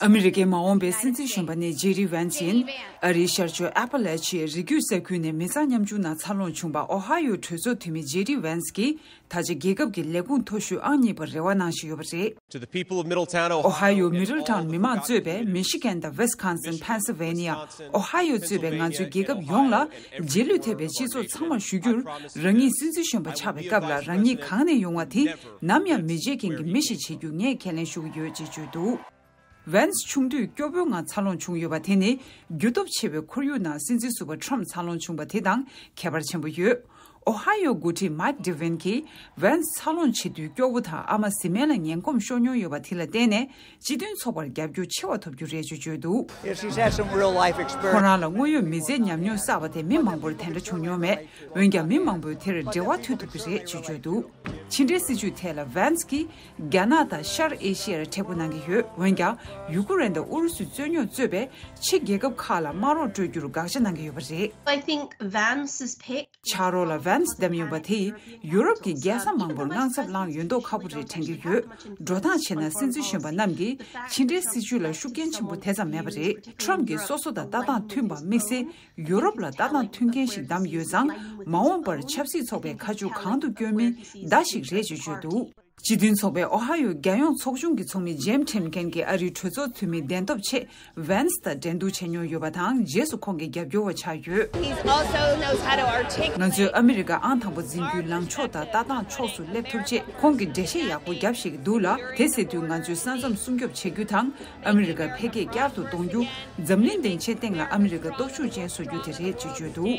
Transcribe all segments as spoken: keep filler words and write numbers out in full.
ཨ་མི་རི་ཀའི་མ་འོངས་པའི་སྲིད་འཛིན་གཞོན་པ་ནི་ཇེ་ཌི་ཝན་སི་ཡིན། ཨ་རིའི་ཤར་ཕྱོགས་ཨ་པ་ལ་ཆིའི་རི་རྒྱུད་ས་ཁུལ་ནས་མི་ཚང་མཉམ་ཞུགས་ནང་འཚར་ལོངས་བྱུང་པ་ཨོ་ཧ་ཡོ་གྲོས་ཚོགས་འཐུས་མི་ཇེ་ཌི་ཝན་སི་གིས་ད་ཆ་རྒྱལ་ཁབ་ཀྱི་ལས་ཁུངས་མཐོ་ཤོས་ཨང་གཉིས་པར་རེ་བ་གནང་བཞིན་ཡོད་པ་རེད། To the people of Middletown, ཨོ་ཧ་ཡོ་མི་ཌལ་ཊའུན་མི་མང་གཙོས་པའི་མི་ཤི་གན་དང་ཝེ་སི་ཀོན་སིན། ཕེན་སིལ་ཝེ་ནི་ཡ། ཨོ་ཧ་ཡོ་གཙོས་པའི་ང་ཚོའི་རྒྱལ་ཁབ་ཡོངས་ལ་རྗེས་ལུས་ཐེབས་པའི་སྤྱི་ཚོགས་ཚང་མར་ཞུ་རྒྱུར། རང་ཉིད་སྲིད་འཛིན་གཞོན་པ་ཆགས་པའི་སྐབས་ལ་རང་ཉིད་གང་ནས་ཡོང་བ་དེ་ནམ་ཡང་མི་བརྗེད་མཁན་གྱི་མི་ཞིག་བྱེད་རྒྱུ་ངས་ཁས་ལེན་ཞུ་གི་ཡོད་ཅེས་བརྗོད་འདུག་ཝན་སི་ཆུང་དུས་སྐྱོ་པོའི་ངང་འཚར་ལོངས་བྱུང་ཡོད་པ་དེ་ནི་རྒྱུ་སྟོབས་ཆེ་བའི་ཁོར་ཡུག་ནང་སྲིད་འཛིན་ཟུར་པ་ཊྲམ་འཚར་ལོངས་བྱུང་པ་དེ་དང་ཁྱད་པར་ཆེན་པོ་ཡོད། ཨོ་ཧ་ཡོ་འགོ་ཁྲིད་མཱིག་ཌི་ཝིན་གྱིས་ཝན་སི་འཚར་ལོངས་བྱེད་དུས་སྐྱོ་བོ་དང་ཨ་མ་བཟི་སྨན་ལ་ངན་གོམས་ཤོར་མྱོང་ཡོད་པ་དེ་ལ་བརྟེན་ནས་སྤྱི་མཐུན་ཚོགས་པར་རྒྱབ་སྐྱོར་ཆེ་བ་ཐོབ་རྒྱུ་རེད་ཅེས་བརྗོད་འདུག Yeah, she's had some real life experience. ཁོ་རང་ལ་དངོས་ཡོད་མི་ཚེའི་ཉམས་མྱོང་བསགས་པ་དེ་མི་མང་པོར་དེ་འདྲ་བྱུང་མྱོང་མེད། འོན་ཀྱང་མི་མང་པོས་དེར་འབྲེལ་བ་མཐུད་ཐུབ་ཀྱི་རེད་ཅེས་བརྗོད་འདུག་ཕྱི་འབྲེལ་སྲིད་ཇུས་ཐད་ལ་ཝན་སི་གིས་རྒྱ་ནག་དང་ཤར་ཨེ་ཤི་ཡར་མཁྲེགས་པོ་གནང་གི་ཡོད། འོན་ཀྱང་ཡུ་ཀེ་རེན་དང་ཨུ་རུ་སུའི་རྩོད་རྙོག་གཙོས་པའི་ཕྱི་རྒྱལ་ཁབ་ཁག་ལ་དམག་རོགས་སྤྲོད་རྒྱུར་དགག་བྱ་གནང་གི་ཡོད་པ་རེད། I think Vance's pick ཕྱག་རོགས་ལ་ཝན་སི་བདམས་ཡོད་པ་དེས་ཡུ་རོབ་ཀྱི་རྒྱལ་ས་མང་པོར་དངངས་འཚབ་བསླངས་ཡོད་མདོག་ཁ་པོ་རེད་དྲན་གྱི་ཡོད། འགྲོ་སྟངས་བྱས་ན་སྲིད་འཛིན་གཞོན་པ་རྣམས་ཀྱིས་ཕྱི་འབྲེལ་སྲིད་ཇུས་ལ་ཤུགས་རྐྱེན་ཆེན་པོ་དེ་ཙམ་མེད་པ་རེད། ཊྲམ་གྱིས་སོ་སོ་དང་ལྟ་སྟངས་མཐུན་པ་དམིགས་བསལ་ཡུ་རོབ་ལ་ལྟ་སྟངས་མཐུན་རྐྱེན་ཞིག་བདམས་ཡོད་ཙང་། མ་འོངས་པར་ཆབ་སྲིད་ཚོགས་པའི་ཁ་མཆུ་གང་དུ་བསྐྱོན་མིན་བརྡ་ཞིག་རེད་ཅེས་བརྗོད་འདུག་སྤྱི་མཐུན་ཚོགས་པའི་ཨོ་ཧ་ཡོ་རྒྱལ་ཡོངས་ཚོགས་ཆུང་གི་ཚོགས་མི་ཇེམ་ཁྲིམ་ཁན་གྱིས་ཨ་རིའི་གྲོས་ཚོགས་འཐུས་མི་གདན་ཐོབ་ཆེད་ཝན་སི་དང་འགྲན་བསྡུར་བྱས་མྱོང་ཡོད་པ་དང་། རྗེས་སུ་ཁོང་གི་རྒྱབ་སྐྱོར་བ་ཆགས་ཡོད། He also knows how to articulate. ང་ཚོས་ཨ་མི་རི་ཀ་ཨང་དང་པོ་འཛིན་རྒྱུའི་ལངས་ཕྱོགས་དང་ལྟ་སྟངས་ཕྱོགས་སུ་སླེབས་ཐུབ་ཆེད་ཁོང་གིས་འགྲེལ་བཤད་ཡག་པོ་བརྒྱབ་བཞག་གི་འདུག་ལ། དེ་ཟེར་དུས་ང་ཚོས་ས་མཚམས་སྲུང་སྐྱོབ་བྱེད་རྒྱུ་དང་། ཨ་མི་རི་ཀར་འཕེལ་རྒྱས་བསྐྱར་དུ་གཏོང་རྒྱུ། འཛམ་གླིང་སྡིངས་ཆའི་སྟེང་ལ་ཨ་མི་རི་ཀ་སྟོབས་ཤུགས་ཅན་བཟོ་རྒྱུ་དེ་རེད་ཅེས་བརྗོད་འདུག་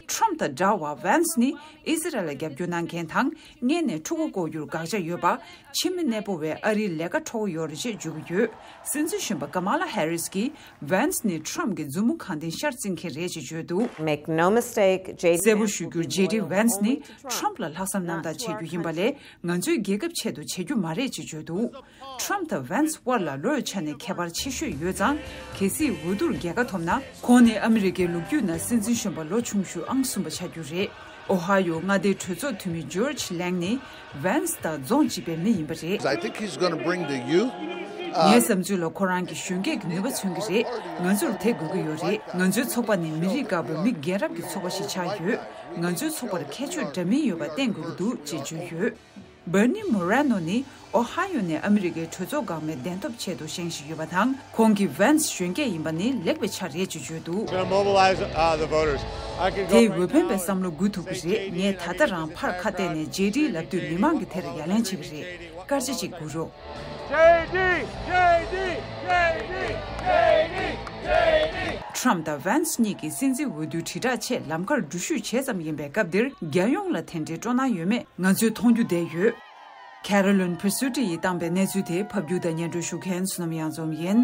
ཊྲམ་དང་འདྲ་བར་ཝན་སི་ནི་ཨི་སི་རལ་ལ་རྒྱབ་སྐྱོར་གནང་མཁན་དང་། སྔོན་ནས་འཁྲུག་པ་ལྐོག་གྱུར་དགག་བྱ་ཡོད་པ། ཕྱི་མི་གནས་སྤོ་བའི་ཨ་རིའི་ལས་ཀ་འཕྲོ་བོ་ཡོད་རེད་ཅེས་བརྗོད་ཀྱི་ཡོད། སྲིད་འཛིན་གཞོན་པ་ཀ་མ་ལ་ཧེ་རིས་ཀྱིས་ཝན་སི་ནི་ཊྲམ་གྱི་མཛུབ་མོ་གང་དེང་ཤར་བརྩི་མཁན་རེད་ཅེས་བརྗོད་འདུག Make no mistake, J D གསལ་པོ་ཞུ་རྒྱུར་ཇེ་ཌི་ཝན་སི་ནི་ཊྲམ་ལ་ལྷག་བསམ་རྣམ་དག་བྱེད་རྒྱུ་ཡིན་པ་ལས། ང་ཚོའི་རྒྱལ་ཁབ་ཆེད་དུ་བྱེད་རྒྱུ་མ་རེད་ཅེས་བརྗོད་འདུག་ཊྲམ་དང་ཝན་སི་དབར་ལ་ལོའི་ཆ་ནས་ཁྱད་པར་ཆེ་ཤོས་ཡོད་ཙང་། གལ་སྲིད་འོས་བསྡུར་རྒྱལ་ཁ་ཐོབ་ན། ཁོང་ནི་ཨ་མི་རི་ཀའི་ལོ་རྒྱུས་ནང་སྲིད་འཛིན་གཞོན་པ་ལོ་ཆུང་ཤོས་ཨང་གསུམ་པ་ཆགས་རྒྱུ་རེད། ཨོ་ཧ་ཡོ་མངའ་སྡེའི་གྲོས་ཚོགས་འཐུས་མི་ཇོརྗ་ལེང་ནི་ཝན་སི་དང་རྫོང་གཅིག་པའི་མི་ཡིན་པ་རེད། I think he's gonna bring the youth. ངའི་བསམ་ཚུལ་ལ་ཁོ་རང་གིས་གཞོན་སྐྱེས་ཀྱི་ནུས་པ་མཚོན་གྱི་རེད། ང་ཚོར་དེ་དགོས་ཀྱི་ཡོད་རེད། ང་ཚོའི་ཚོགས་པ་ནི་མི་རིགས་དཀར་པོའི་མི་རྒན་རབས་ཀྱི་ཚོགས་པ་ཞིག་ཆགས་ཡོད། ང་ཚོའི་ཚོགས་པར་ཁྱད་ཆོས་འདྲ་མིན་ཡོད་པ་བསྟན་དགོས་ཀྱི་འདུག་ཅེས་བརྗོད་ཡོད། བར་ནི་མོ་རེ་ནོ་ནི་ཨོ་ཧ་ཡོ་ནས་ཨ་མི་རི་ཀའི་གྲོས་ཚོགས་འགག་མའི་གདན་ཐོབ་ཆེད་དུ་བཞེངས་བཞིན་ཡོད་པ་དང་། ཁོང་གིས་ཝན་སི་གཞོན་སྐྱེས་ཡིན་པ་ནི་ལེགས་པའི་ཆ་རེད་ཅེས་བརྗོད་འདུག To mobilize, uh, the voters. I can go དེས་འོས་འཕེན་པའི་བསམ་བློ་འགུལ་ཐུབ་ཀྱི་རེད། ངས་ད་ལྟ་རང་ཕར་ཁ་གཏད་ནས་ཇེ་ཌི་ལབ་དུས་མི་མང་གིས་དེར་ཡ་ལན་བྱེད་ཀྱི་རེད། སྐར་ཆ་གཅིག་སྒུག་རོགས། J D, J D, J D, J D, J D. ཊྲམ་དང་ཝན་སི་གཉིས་ཀྱིས་སྲིད་འཛིན་འོས་བསྡུའི་དྲིལ་བསྒྲགས་ཆེད་ལམ་ཁར་འགྲུལ་བཞུད་བྱས་ཙམ་ཡིན་པའི་སྐབས་འདིར། རྒྱལ་ཡོངས་ལ་དེ་འདྲའི་སྤྲོ་སྣང་ཡོད་མེད་ང་ཚོས་མཐོང་རྒྱུ་བསྡད་ཡོད། ཁེ་རོ་ལིན་ཕི་སུ་ཏི་ཡིས་བཏང་པའི་གནས་ཚུལ་དེ་ཕབ་སྒྱུར་དང་སྙན་སྒྲོན་ཞུ་མཁན་བསོད་ནམས་གཡང་འཛོམས་ཡིན།